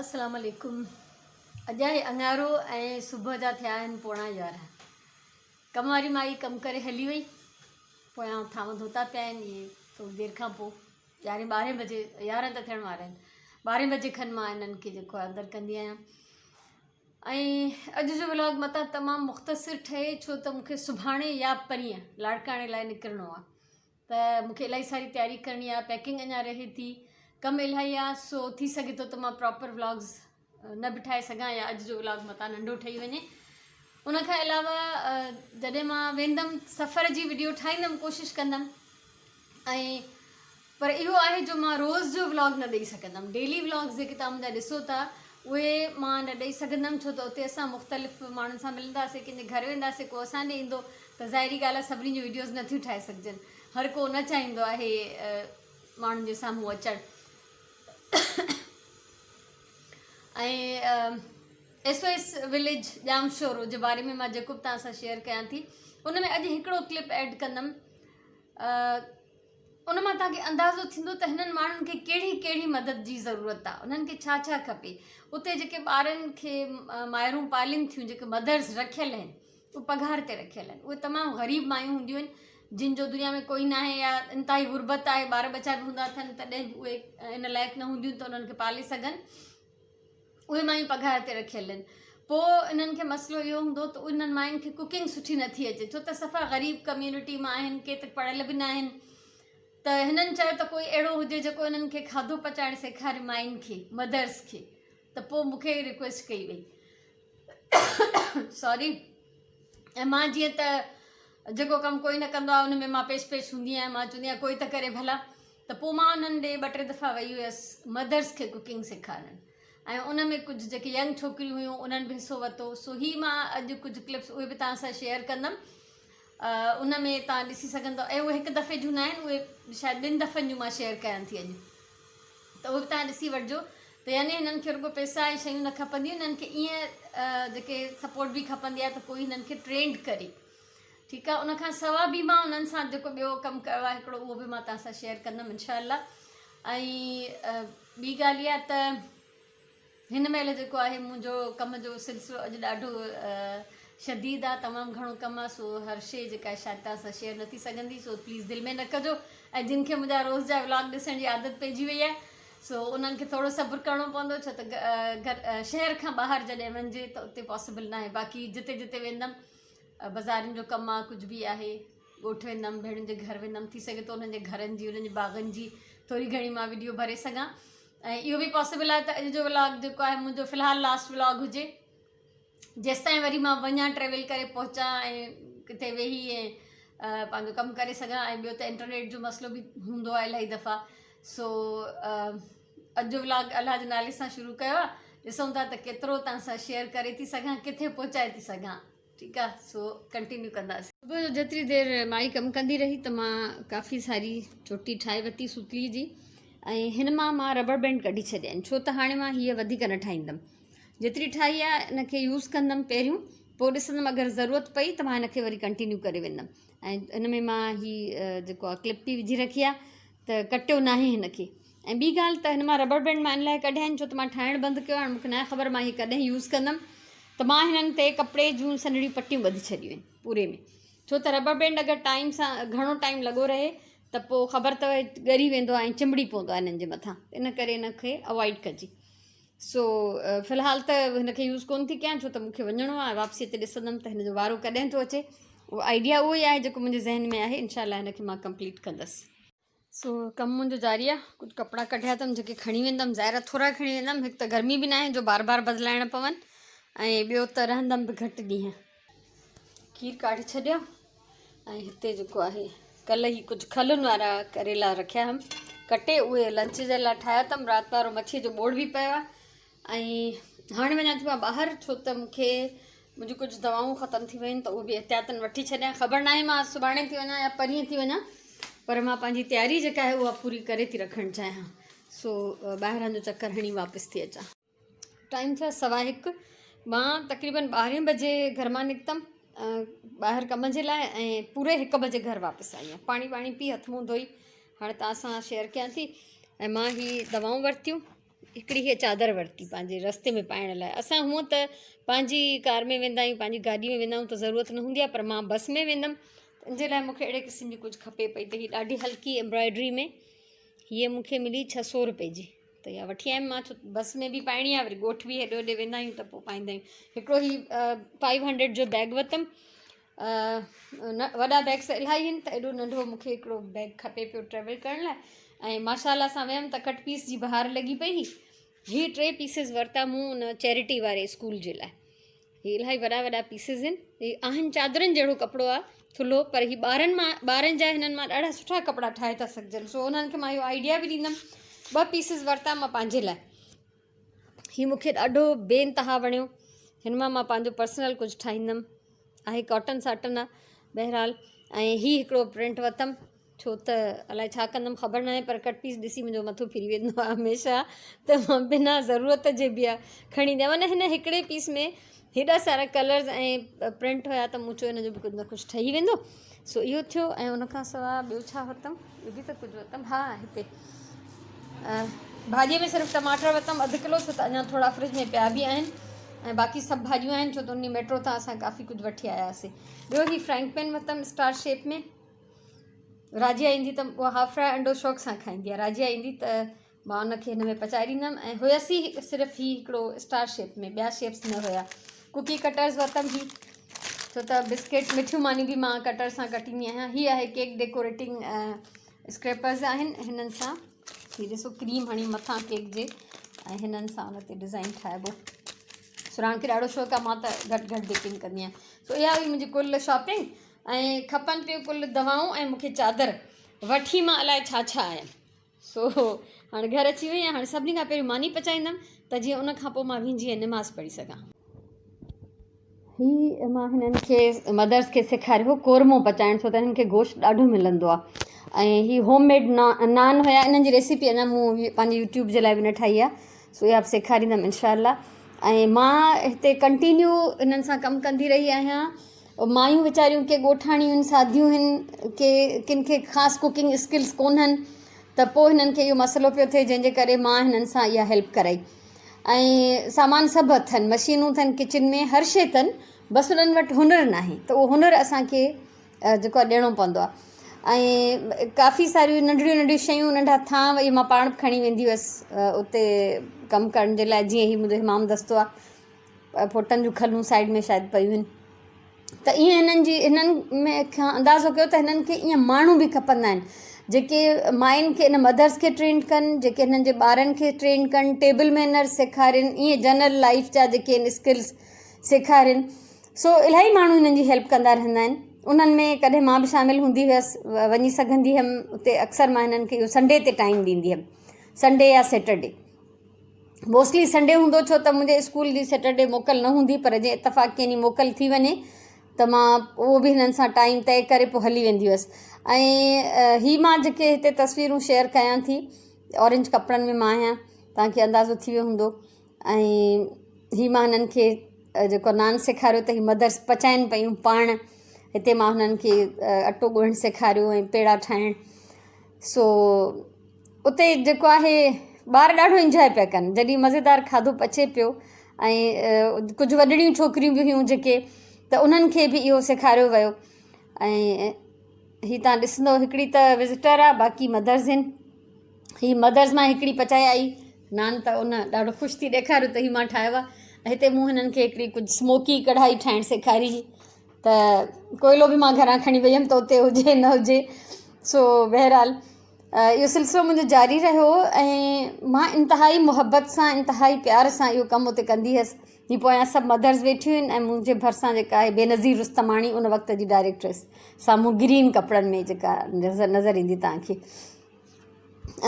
السلام عليڪم اڄ آهي اڱارو ۽ صبح جا ٿيا آهن پوڻا 11. ڪم واري مائي ڪم ڪري هلي وئي. پويان ٿانو ڌوتا پيا آهن. اهي ٿوري دير کان پوء يارهين ٻارهين بجي، 11 ته ٿيڻ وارا آهن، ٻارهين بجي کن مان انهن کي جيڪو آهي اندر ڪندي آهيان. ۽ اڄ جو ولاگ متان تمام مختصر ٺهي ڇو ته مون کي سڀاڻي يا پرينء لاڙڪاڻي لاء نڪرڻو آهي ته مون کي الاهي ساري تياري ڪرڻي آهي، پيڪنگ اڃا رهي ٿي، ڪم الاهي آهي، سو ٿي سگهي ٿو ته مان پراپر ولاگز نه به ٺاهي سگهان يا اڄ جو ولاگ متان ننڍو ٺهي وڃي. ان کان علاوه جڏهن مان ويندم سفر جي وڊيو ٺاهيندم ڪوشش ڪندم ۽ پر اهو آهي جو مان روز جو ولاگ نه ڏئي سگهندم. ڊيلي ولاگز جيڪي توهان منهنجا ڏسو ٿا اهي مان نه ڏئي سگهندم ڇو ته اتي اسان مختلف ماڻهن سان ملنداسين، ڪنهن جي گهر وينداسين، ڪو اسان ڏي ايندو ته ظاهري ڳالهه آهي سڀني جون وڊيوز نه ٿيون ٺاهي سگهجن. هر ڪو نه چاهيندو آهي ماڻهن جي سامهون اچڻ. ۽ S O S village Jamshoro جي باري ۾ مان جيڪو به توهان سان شيئر ڪيان ٿي ان ۾ اڄ هڪڙو ڪلپ ايڊ ڪندم. ان مان توهان کي اندازو ٿيندو ته هنن ماڻهن کي ڪهڙي ڪهڙي مدد جي ضرورت آهي، انهن کي ڇا ڇا کپي. اتي جيڪي ٻارن کي مائرون پالين ٿيون، جيڪي مدرز رکيل آهن، اهي پگهار تي رکيل آهن. اهي تمام غريب مايون هونديون آهن، جن جو دنيا ۾ ڪوئي ناهي يا انتهائي غربت آهي، ٻار ٻچا به هوندا اٿن تڏهن به اهي ان لائق نه هونديون ته انهن کي پالي سگهن. اهي مايون پگهار تي رکيل آهن. پوء انهن کي مسئلو اهو هوندو ته انهن ماين کي ڪوڪنگ سٺي نٿي اچي ڇو ته صفا غريب ڪميونٽي مان آهن، ڪي ته پڙهيل به ناهن ته هنن چيو ته ڪوئي اهڙو هجي جيڪو انهن کي کاڌو پچائڻ سيکاري ماين کي، مدرس کي، ته پوء مون کي رڪويسٽ ڪئي وئي. سوري. ۽ مان جيئن ته جيڪو ڪم ڪوئي نه ڪندو آهي ان ۾ مان پيش پيش هوندي آهيان، مان چوندي آهيان ڪوئي ته ڪري ڀلا. ته پوء مان انهن ڏي ٻه ٽي دفعا وئي هيس مدرس کي ڪوڪنگ سيکارڻ ۽ ان ۾ ڪجهه جيڪي ينگ ڇوڪريون هيون انهن به حصو ورتو. سو هي مان اڄ ڪجهه ڪلپس اهي به توهان سان شيئر ڪندم. ان ۾ توهان ڏسي سگهندو ۽ اهي هڪ دفعي جون ناهن، اهي شايد ٻن دفعن جون مان شيئر ڪيان ٿي اڄ، ته اهي به توهان ڏسي وٺجو ته يعني هنن کي رڳو پئسا ۽ شيون نه کپنديون، هنن کي ائين جيڪي سپورٽ به کپندي آهي ته ڪوئي هنن کي ٽرينڊ ڪري. ٺيڪ آ. ان کان سوا به مان انهن سان جيڪو ٻيو ڪم ڪيو آهي هڪڙو اهو به مان توهان سان شيئر ڪندم انشاء الله. ۽ ٻي ڳالهه اها ته هن مهل جيڪو آهي منهنجو ڪم جو سلسلو اڄ ڏاڍو شديد آ، تمام گهڻو ڪم آ، سو هر شي جيڪا شايد توهان سان شيئر نه ٿي سگهندي، سو پليز دل ۾ نه ڪجو. ۽ جن کي منهنجا روز جا ولاگ ڏسڻ جي عادت پئجي وئي آهي سو انهن کي ٿورو صبر ڪرڻو پوندو ڇو ته شهر کان ٻاهر جڏهن وڃجي ته اتي پاسيبل ناهي. باقي جتي جتي ويندم بزارين جو ڪم آ، ڪجهه به آهي، ڳوٺ ويندم، ڀيڻن جي گهر ويندم، ٿي سگهي ٿو انهن جي گهرن جي، انهن جي باغن جي ٿوري گهڻي مان وڊيو ڀري سگهان. ۽ اهو به پاسيبل آهي ته اڄ جو ولاگ جيڪو آهي منهنجو في الحال لاسٽ ولاگ هجي، جيستائين وري مان وڃان ٽريول ڪري پهچان ۽ ڪٿي ويهي ۽ پنهنجو ڪم ڪري سگهان. ۽ ٻيو ته انٽرنيٽ جو مسئلو به هوندو آهي الاهي دفعا. سو اڄ جو ولاگ الله جي نالي سان شروع ڪيو آهي، ڏسون ٿا ته ڪيترو توهان سان شيئر ڪري ٿي سگهان، ڪٿي پهچائي ٿي سگهان. ٺيڪ آ، سو ڪنٽينيو ڪنداسين. صبح جو جيتري دير مائي ڪم ڪندي رهي ته مان ڪافي ساري چوٽي ٺاهي ورتي سوتلي جي ۽ هن مان مان ربڙ بينڊ ڪڍي ڇڏيا آهن ڇو ته هاڻي مان هيء وڌيڪ نه ٺاهيندم. جيتري ٺاهي آهي ان کي يوز ڪندم پهريون، پوء ڏسندم اگر ضرورت پئي ته مان هن کي وري ڪنٽينيو ڪري ويندم. ۽ هن ۾ مان هي جيڪو آهي ڪلپ به وجهي رکي آهي ته ڪٽيو ناهي هن کي. ۽ ٻي ڳالهه ته هن مان ربڙ بينڊ مان ان لاء ڪڍيا آهن ڇو ته مان ٺاهڻ بند ڪيو آهي، هاڻي مون کي ناهي خبر مان هي ڪڏهن يوز ڪندم ته مان هنن تي ڪپڙي جون سنهڙيون پٽيون ٻڌي ڇڏيون آهن پوري ۾ ڇو ته ربڙ بينڊ اگر ٽائيم سان گهڻو ٽائيم لڳو رهي ته پوء خبر اٿو ڳري ويندو آهي ۽ چنبڙي پوندو آهي هنن جي مٿان، ان ڪري هن کي اوائڊ ڪجي. سو في الحال ته هن کي يوز ڪونه ٿي ڪيان ڇو ته مون کي وڃڻو آهي، واپسي تي ڏسندم ته هن جو وارو ڪڏهن ٿو اچي. اهو آئيڊيا اهو ئي آهي جيڪو منهنجي ذهن ۾ آهي، انشاء الله هن کي مان ڪمپليٽ ڪندس. سو ڪم منهنجو جاري آ، ڪجهه ڪپڙا ڪڍيا اٿم جيڪي کڻي ويندم، ظاهر آ ٿورا کڻي ويندم، هڪ ته گرمي به ناهي جو بار بار بدلائڻ پون ۽ ٻيو ته رهندم به گهٽ ڏينهن. کير ڪاڍي ڇڏيو ۽ هتي جيڪو آهي ڪلهه هي ڪجهه کلن وارا ڪريلا رکيا هئم ڪٽي، اهي لنچ جي لاء ٺاهيا اٿم، رات وارو مڇي جو ٻوڙ به پيو آهي. ۽ هاڻي وڃان ٿي مان ٻاهر ڇو ته مون کي منهنجون ڪجهه دوائون ختم ٿي ويون ته اهي به احتياطن وٺي ڇڏيان. خبر ناهي مان سڀاڻي ٿي وڃان يا پرينء ٿي وڃان، پر مان پنهنجي تياري جيڪا آهي اها پوري ڪري ٿي رکڻ چاهيان. سو ٻاهران جو چڪر هڻي واپس ٿي اچان. ٽائيم ٿيو 1:15، مان تقريبن ٻارهين بجي گهر مان نڪتم ٻاهر ڪم جي لاء ۽ پوري 1 بجي گهر واپس آئي آهيان. پاڻي واڻي پي هٿ منهن ڌوئي هاڻي توهان سان شيئر ڪيان ٿي. ۽ مان هي دوائون ورتيون. هڪڙي هيء چادر ورتي پنهنجي رستي ۾ پائڻ لاء. اسان هونء ته پنهنجي ڪار ۾ ويندا آهيون، پنهنجي گاڏي ۾ ويندا آهيون ته ضرورت نه هوندي آهي پر مان بس ۾ ويندم ته ان جي لاء مون کي اهڙي قسم جي ڪجهه کپي پئي ته هي ڏاڍي هلڪي ايمبرائڊري ۾ هيء مون کي ملي 600 روپئي جي ته اها وٺي آيم مان ڇو بس ۾ به پائڻي آهي وري ڳوٺ به هيڏي هوڏي ويندا آهيون ته پوء پائيندا آهيون. هڪڙو هي فائيو هنڊريڊ جو بيگ ورتم نه وڏا بيگس الاهي آهن ته ايڏو ننڍو مون کي هڪڙو بيگ کپي پيو ٽريول ڪرڻ لاء ۽ ماشاء الله سان ويم ته ڪٽ پيس جي بهار لڳي پئي هئي. هي ٽي پيسز ورتا مون ان چيرٽي واري اسڪول جي لاء. هي الاهي وڏا وڏا پيسز آهن. هي آهن چادرن جهڙو ڪپڙو آهي ٿلهو پر هي ٻارن مان ٻارن جا هنن مان ڏاڍا سٺا ڪپڙا ٺاهي ٿا سگهجن سو انهن کي مان اهو آئيڊيا به ڏيندم. ٻه پيسز ورتا مان پنهنجي لاء. هي مون کي ڏاڍو بي انتها وڻيو. هن مان مان پنهنجو پرسنل ڪجهه ٺاهيندم. آهي ڪاٽن ساٽن آهي بهرحال ۽ هي هڪڙو پرنٽ ورتم ڇو ته الائي ڇا ڪندم خبر ناهي پر ڪٽ پيس ڏسي منهنجو مٿو ڦري ويندو آهي هميشه ته مان بنا ضرورت جي به کڻي ايندي آهيان معنيٰ هن هڪڙي پيس ۾ هيڏا سارا ڪلرز ۽ پرنٽ هيا ته مون چيو هن جو به ڪجهه نه ڪجهه ٺهي ويندو سو اهو ٿيو ۽ ان کان سواء ٻيو ڇا ورتم ٻيو به ته ڪجهه ورتم ها هتي ڀاڄي ۾ صرف ٽماٽر ورتم اڌ ڪلو ڇو ته اڃا ٿورا فرج ۾ پيا به آهن ۽ باقي سڀ ڀاڄيون آهن ڇو ته ان ميٽرو تان اسان ڪافي ڪجهه وٺي آياسي ٻيو هي فرائنگ پين ورتم اسٽار شيپ ۾ راجيا ايندي ته اها هاف فرائي انڊو شوق سان کائيندي آهي راجيا ايندي ته مان ان کي هن ۾ پچائي ڏيندم ۽ هيس ئي صرف هي هڪڙو اسٽار شيپ ۾ ٻيا شيپس نه هيا ڪوڪي ڪٽرز ورتم هي ڇو ته بسڪيٽ مٺيون مانيون به مان ڪٽر سان ڪٽيندي آهيان هي آهي ڪيڪ ڊيڪوريٽنگ اسڪريپرز آهن هنن سان هي ڏسو ڪريم هڻي مٿان ڪيڪ جي ۽ هنن سان ان تي ڊزائن ٺاهبو سراڻ کي ڏاڍو شوق آهي مان ته گهٽ گهٽ بيڪنگ ڪندي آهيان سو اها هئي منهنجي ڪل شاپنگ ۽ کپن پيون ڪل دوائون ۽ مونکي چادر وٺي مان الائي ڇا ڇا آيم سو هاڻي گهر اچي وئي آهيان هاڻي سڀني کان پهريون ماني پچائيندم ته جيئن ان کان پوء مان وهنجي ۽ نماز پڙهي سگهان. هي مان هنن کي مدرس کي سيکاريو هو قورمو پچائڻ ڇو ته هنن کي گوشت ڏاڍو ملندو آهي ۽ هي هوم ميڊ نان هيا انهن جي ريسيپي اڃا مون پنهنجي يوٽيوب جي لاء به نه ٺاهي آهي سو اها به سيکاريندم انشاء الله ۽ مان هتي ڪنٽينيو انهن سان ڪم ڪندي رهي آهيان مايون ويچاريون ڪي ڳوٺاڻيون آهن ساديون آهن ڪي ڪن کي خاص ڪوڪنگ اسڪلز ڪونهن ته پوء هنن کي اهو مسئلو پيو ٿئي جنهن جي ڪري مان هنن سان اها هيلپ ڪرائي ۽ سامان سڀ اٿن مشينون اٿن ڪچن ۾ هر شي اٿن بس انهن وٽ هنر ناهي ته اهو هنر اسانکي جيڪو آهي ڏيڻو پوندو آهي ۽ ڪافي ساريون ننڍڙيون ننڍڙيون شيون ننڍا ٿانو اهي مان پاڻ به کڻي ويندي هئس اتي ڪم ڪرڻ جي لاء جيئن هي منهنجو حمام دستو آهي ڦوٽن جون کلون سائيڊ ۾ شايد پيون آهن ته ائين هنن جي هنن ۾ کان اندازو ڪيو ته هنن کي ائين ماڻهو به کپندا آهن جيڪي ماين کي ان مدرس کي ٽرينڊ ڪن جيڪي هنن جي ٻارن کي ٽرينڊ ڪن ٽيبل مينرس سيکارين ائين جنرل لائف جا جيڪي آهن اسڪلس سيکارين سو الاهي ماڻهو هنن جي هيلپ ڪندا رهندا آهن انهن ۾ ڪڏهن مان به شامل هوندي هيس وڃي سگهندي هيم اتي اڪثر مان هنن کي اهو سنڊي تي ٽائيم ڏيندي هيم سنڊي يا سيٽرڊي موسٽلي سنڊي هوندو ڇو ته منهنجي اسڪول جي سيٽرڊي موڪل نه هوندي پر جي اتفاق ڪنهن ڏينهن موڪل ٿي وڃي ته مان اهو به هنن سان ٽائيم طئي ڪري پوء هلي ويندي هيس ۽ هي مان جيڪي هتي تصويرون شيئر ڪيان ٿي اورينج ڪپڙن ۾ مان آهيان توهان کي اندازو ٿي ويو هوندو ۽ هي مان هنن کي جيڪو نان سيکاريو ته هي مدرس پچائن پيون پاڻ هتي مان هنن کي اٽو ڳوهڻ سيکاريو ۽ پيڙا ٺاهڻ سو اتي جيڪو آهي ٻار ڏاڍو انجواء پيا ڪن جڏهن مزيدار کاڌو پچي پيو ۽ ڪجهه وڏڙيون ڇوڪريون به هيون جيڪي ته انهن کي به اهو سيکاريو ويو ۽ هي تان ڏسندو هڪڙي ته وزٽر آهي باقي مدرز آهن هي مدرز مان هڪڙي پچائي آئي نان ته ان ڏاڍو خوش ٿي ڏيکاريو ته هي مان ٺاهيو آهي هتي مون هنن کي هڪڙي ڪجهه سموڪي ڪڙهائي ٺاهڻ سيکاري ته ڪوئلو به مان گهران کڻي وئي هيم ته اتي هجي نه هجي سو بهرحال اهو سلسلو منهنجو جاري رهيو ۽ مان انتهائي محبت سان انتهائي پيار سان اهو ڪم اتي ڪندي هيس هي پويان سڀ مدرز ويٺيون آهن ۽ منهنجي ڀرسان جيڪا آهي بينظير رستماڻي ان وقت جي ڊائريڪٽريس سامهون گرين ڪپڙن ۾ جيڪا نظر نظر ايندي توهان کي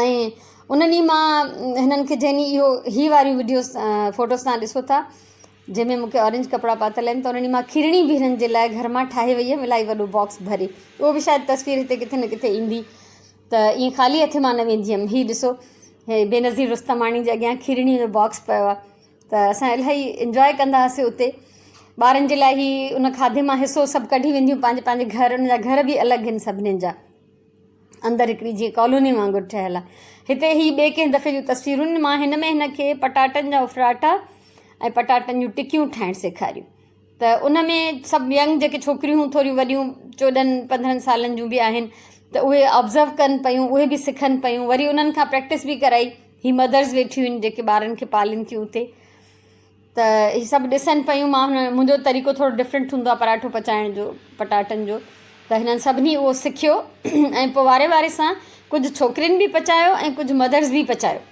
۽ ان ڏينهن مان هنن کي جنهن ڏينهن اهو هي واريون وڊيوز فوٽوز تان ڏسو ٿا جنهن ۾ مونکي اورينج ڪپڙا پاتل آهن ته ان ڏينهن مان کيرڻي به هنن جي لاء گهر مان ٺاهي وئي هيم الاهي وڏو باڪس ڀري اهو به شايد تصوير هتي ڪٿي نه ڪٿي ايندي ته ائين خالي هٿ مان نه ويندي هيم هي ڏسو هي بينظير رستماڻي جي اڳيان کيرڻي جو باڪس پيو آهي ته اسان الاهي انجواء ڪندا هئاسي اتي ٻارن جي لاء هي ان کاڌي مان حصو سڀ ڪڍي وينديون پنهنجي پنهنجي گهر ان جا گهر به الڳ آهن سڀنين جا. اندر هڪڙي جيئن ڪالوني وانگر ٺهيل آهي. هتي هي ٻئي ڪنهن دفعي جون تصويرون مان هن ۾ هن کي پٽاٽن جا اڦراٽا ۽ پٽاٽن جون ٽڪيون ٺاهڻ سيکاريون ته ان ۾ سڀ ينگ جيڪي ڇوڪريون هيون ٿوريون وڏيون چوڏهن پندرهن سالن جون به آهن ته اهي آبزرو ڪن پيون اهي به سکن پيون وري انهن کان پريڪٽس به ڪرائي هي مدرز ويٺيون آهن جيڪي ٻارن کي پالين ٿيون اتي ته هي سڀ ڏسن پيون مان هن منهنجو طريقو ٿورو ڊفرنٽ هوندو آهي پراٺو پچائڻ جو پٽاٽن جو ته هنن سڀني اهو سکيو ۽ پوء واري واري سان ڪجهه ڇوڪرين به پچايو ۽ ڪجهه مدرز به پچايو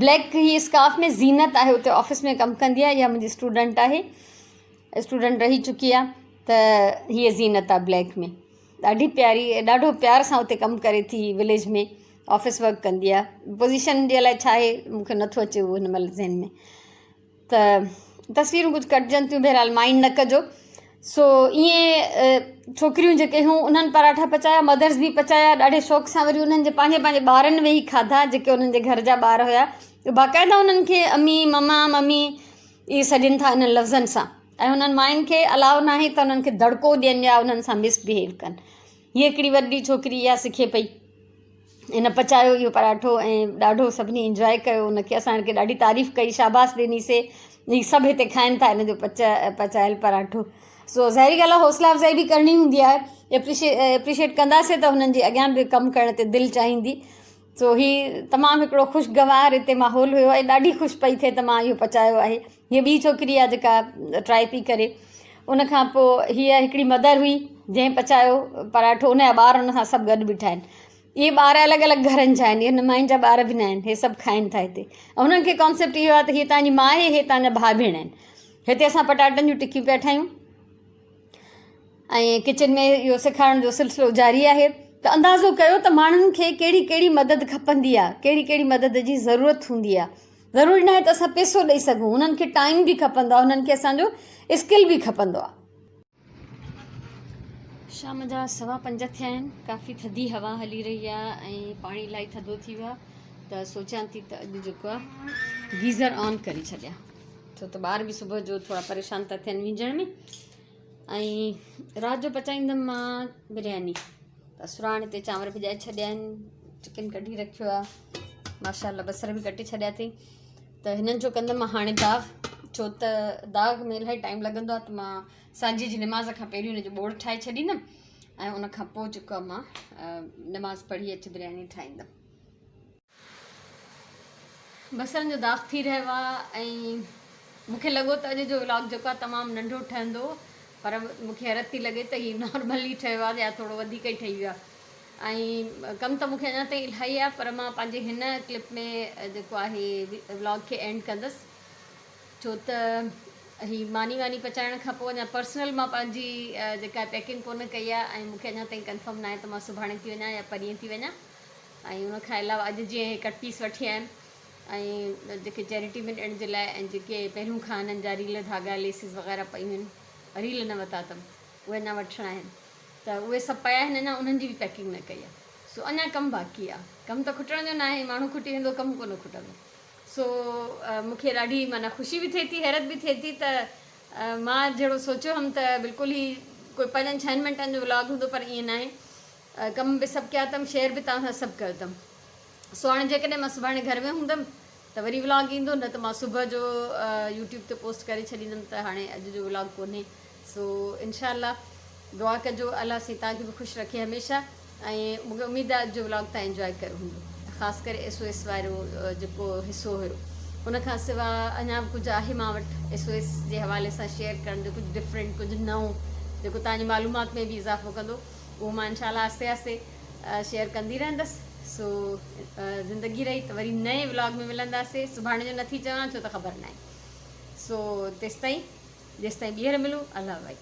بليڪ هي اسڪارف ۾ زينت آهي اتي آفيس ۾ ڪم ڪندي آهي اها منهنجي اسٽوڊنٽ آهي اسٽوڊنٽ رهي چڪي آهي ته هيء زينت آهي بليڪ ۾ ڏاڍي پياري ڏاڍو پيار سان اتي ڪم ڪري ٿي وليج ۾ آفيس ورڪ ڪندي آهي پوزيشن جي الائي ڇا آهي مونکي نٿو اچي اهو هن مهل ذهن ۾ ته تصويرون ڪجهه ڪٽجن ٿيون بهرحال مائنڊ نه ڪجو سو ائين ڇوڪريون جيڪي هيون انهن پراٺا پچايا مدرس به پچايا ڏاڍي شوق سان وري انهن جي پنهنجي پنهنجي ٻارن ويهي کاڌا جيڪي انهن جي گهر جا ٻار هيا باقاعده انهن کي امي مما ممي اهي سڏين ٿا انهن لفظن سان ۽ انهن ماين کي الاء ناهي ته انهن کي دڙڪو ڏين يا انهن سان مس بهيو ڪن. هيء هڪڙي وڏي ڇوڪري اها سکي پئي. هن پچايو اهو پراٺو ۽ ڏاڍو سڀني انجواء ڪيو ان کي اسان هن کي ڏاڍي تعريف ڪئي شاباس ڏني سي هي سڀ هتي کائن ٿا هن جو پچايل پراٺو سو ظاهري ڳالهه آهي حوصلا افزائي به ڪرڻي هوندي آهي اپريشيٽ ڪنداسي ته هنن جي اڳيان به ڪم ڪرڻ تي دل چاهيندي سو هي تمام هڪڙو خوشگوار هتي ماحول هيو ۽ ڏاڍي خوش پئي ٿئي ته مان اهو پچايو آهي هيء ٻي ڇوڪري آهي جيڪا ٽرائي پئي ڪري ان کان پوء هيء هڪڙي مدر هئي جنهن پچايو پراٺو ان جا ٻار ان سان سڀ گڏ بيٺا آهن اهي ٻار الڳ الڳ گهرن جا آهن اهي نمائن جا ٻار به نه آهن هي سڀ کائن ٿا هتي ۽ هنن کي ڪانسيپٽ اهو آهي ته هيء توهان جي ماء آهي هي توهان جا ڀاء ڀيڻ آهن هتي اسان پٽاٽن جون ٽڪيون پيا ٺاهيون ۽ ڪچن ۾ اهو سيکارڻ جو سلسلو جاري آهي ته اندازو ڪيو ته ماڻهن کي ڪهڙي ڪهڙي مدد کپندي آهي ڪهڙي ڪهڙي مدد جي ضرورت هوندي آهي ضروري ناهي ته اسان پيسو ڏئي سگهون انهن کي ٽائيم به کپندو آهي انهن کي اسانجو اسڪل به کپندو آهي. شام جا 5:15 ٿيا آهن ڪافي ٿڌي هوا هلي رهي آهي ۽ پاڻي الاهي ٿڌو ٿي ويو آهي ته سوچيان ٿي ته اڄ جيڪو آهي گيزر آن ڪري ڇڏيان ڇو ته ٻار به صبح جو ٿورا پريشان ٿا ٿين وينجهڻ ۾ ۽ رات جو پچائيندم مان برياني ته سراڻ تي چانور ڀڄائي ڇڏيا آهن چڪن ڪڍي رکيو آهي ماشاء الله بصر به ڪٽي ڇڏيا اٿئي ته هنن جو ڪندم مان هاڻي داغ ڇو ته داغ ۾ الاهي ٽائيم لڳندو آهي ته مان سانجهي جي نماز کان پهريون هن جو ٻوڙ ٺاهي ڇڏيندم ۽ ان کان پوء جيڪو آهي مان نماز پڙهي اچي برياني ٺاهيندم بصرن جو داغ ٿي رهيو آ ۽ مون کي لڳو ته اڄ جو ولاگ جيڪو آ تمام ننڍو ٺهندو پر مون کي حيرت ٿي لڳي ته هي نارمل ئي ٺهيو آ يا ٿورو وڌيڪ ئي ٺهي ويو آ ۽ ڪم ته مون کي اڃا تائين الاهي آ پر مان پنهنجي هن ڪلپ ۾ جيڪو آهي ولاگ کي اينڊ ڪندس ڇو ته هي ماني واني پچائڻ کان پوء اڃا پرسنل مان پنهنجي جيڪا پيڪنگ ڪونه ڪئي آ ۽ مون کي اڃا تائين ڪنفرم ناهي ته مان سڀاڻي ٿي وڃان يا پرينء ٿي وڃان ۽ ان کان علاوه اڄ جيئن هي ڪٽ پيس وٺي آيم ۽ جيڪي چيرٽي ۾ ڏيڻ جي لاء ۽ جيڪي پهريون کان هنن جا ريل ڌاڳا ليسز وغيره پيون آهن ريل نه وتا اٿم اهي اڃا وٺڻا آهن ته اهي سڀ پيا آهن اڃا انهن جي به پيڪنگ نه ڪئي آهي سو اڃا ڪم باقي آهي ڪم ته کٽڻ جو ناهي ماڻهو کٽي ويندو ڪم ڪونه کٽندو سو مون کي ڏاڍي معنيٰ خوشي به ٿئي ٿي حيرت به ٿئي ٿي ته مان جهڙو سوچيو هئم ته بلڪل هي ڪوئي پنجن ڇهن منٽن جو ولاگ هوندو پر ائين ناهي ڪم به سڀ ڪيا اٿم شيئر به توهان سان سڀ ڪيو اٿم سو هاڻي جيڪڏهن مان سڀاڻي گهر ۾ هوندم ته وري ولاگ ايندو نه ته مان صبح جو يوٽيوب تي پوسٽ ڪري ڇڏيندم ته هاڻي اڄ جو ولاگ ڪونهي سو انشاء الله دعا ڪجو الله سائين توهان کي به خوش رکي هميشه ۽ مونکي اميد آهي اڄ جو ولاگ توهان انجواء ڪيو هوندو خاص ڪري ايس او ايس وارو جيڪو حصو هيو ان کان سوا اڃا به ڪجهه آهي مان وٽ ايس او ايس جي حوالي سان شيئر ڪرڻ جو ڪجهه ڊفرنٽ ڪجهه نئون جيڪو توهان جي معلومات ۾ به اضافو ڪندو اهو مان انشاء الله آهستي آهستي شيئر ڪندي رهندس سو زندگي رهي ته وري نئين ولاگ ۾ ملنداسي سڀاڻي جو نٿي چوان ڇو ته خبر ناهي سو تيستائين جيستائين ٻيهر ملون الله وائي.